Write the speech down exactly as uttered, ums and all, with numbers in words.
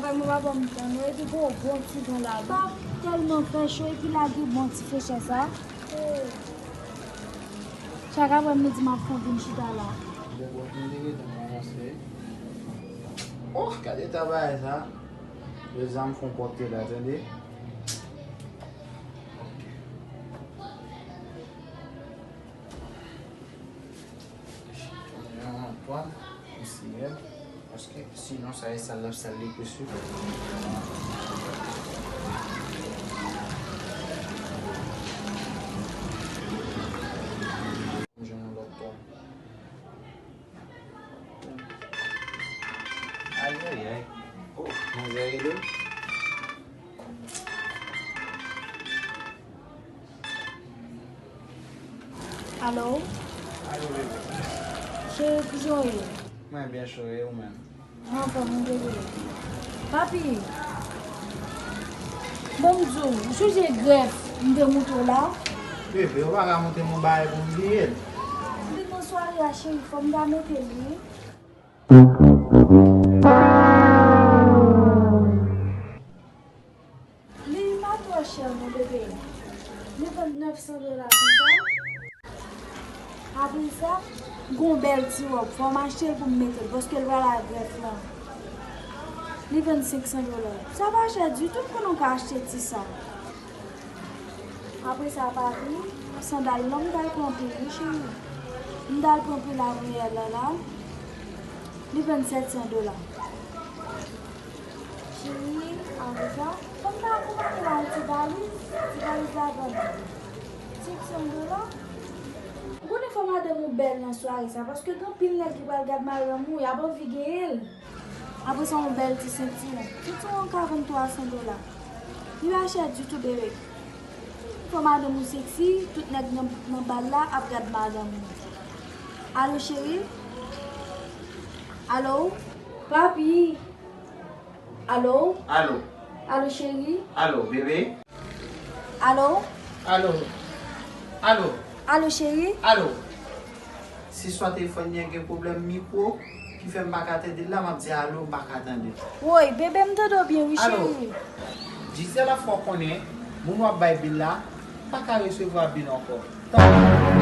Mwen pa ban m tan non, epi gon bon ti van la, pa tèlman fè cho, epi la gen bon ti frechè sa. Chak apre midi m ap fè vin chita la. Bon, bon, mwen te gentan avanse. Oh, gade eta bagay sa. Yo zam fon pòte la, tande. Yon Antwan, yon Siyèl, paske sinon sa e sal l ap sal li tou sou. M jwenn yon lòt pòm. Ayayay. Oh, manzè rele. Alo? Alo, bebe. Cheri, kijan w ye? Mwen byen, cheri, e ou menm? Mwen anfòm, mwen bebe. Papi, bon, m di w, ou sonje grèf m te montre w la? Bebe, ou pa ka montre m yon bagay pou m bliye l. Li nan sware a, cheri, fò m ta mete l, wi. Li pa twò chè non, bebe. Li vann nèf san dola konsa. Apre sa, gon bèl ti wòb. Fò m achte l pou m mete l, paske l pral a grèf lan. Li vann senk san dola. Sa pa chè ditou, m konnen w ka achte ti sa. Apre sa, papi, sandal lan m t al pran pou li, cheri. M t al pran pou l avanyè la la. Li vann sèt san dola. Cheri, apre sa, fò m ta akonpanye l a yon ti valiz. Ti valiz la vann senk san dola. Ou konnen fò madanm ou bèl nan sware sa, paske gen anpil nèg ki pral gad madanm ou, y ap anvi genyen l. Apre sa, yon bèl ti sentiwon. Sentiwon an ka vann twa san dola. Li pa chè ditou, bebe. Fò madanm ou seksi, tout nèg nan, nan bal la ap gad madanm ou. Alo, cheri? Alo? Papi? Alo? Alo? Alo, cheri? Alo, bebe? Alo? Alo? Alo? Alo, cheri? Alo? Si swa telefòn li an gen pwoblèm mikwo ki fè m pa ka tande l la, m ap di alo, m pa ka tande l. Woy, bebe, m tande w byen wi, cheri. Alo? Gisèle ap fè w konnen, moun w ap bay bil la pa ka resevwa bil ankò. Tanpri.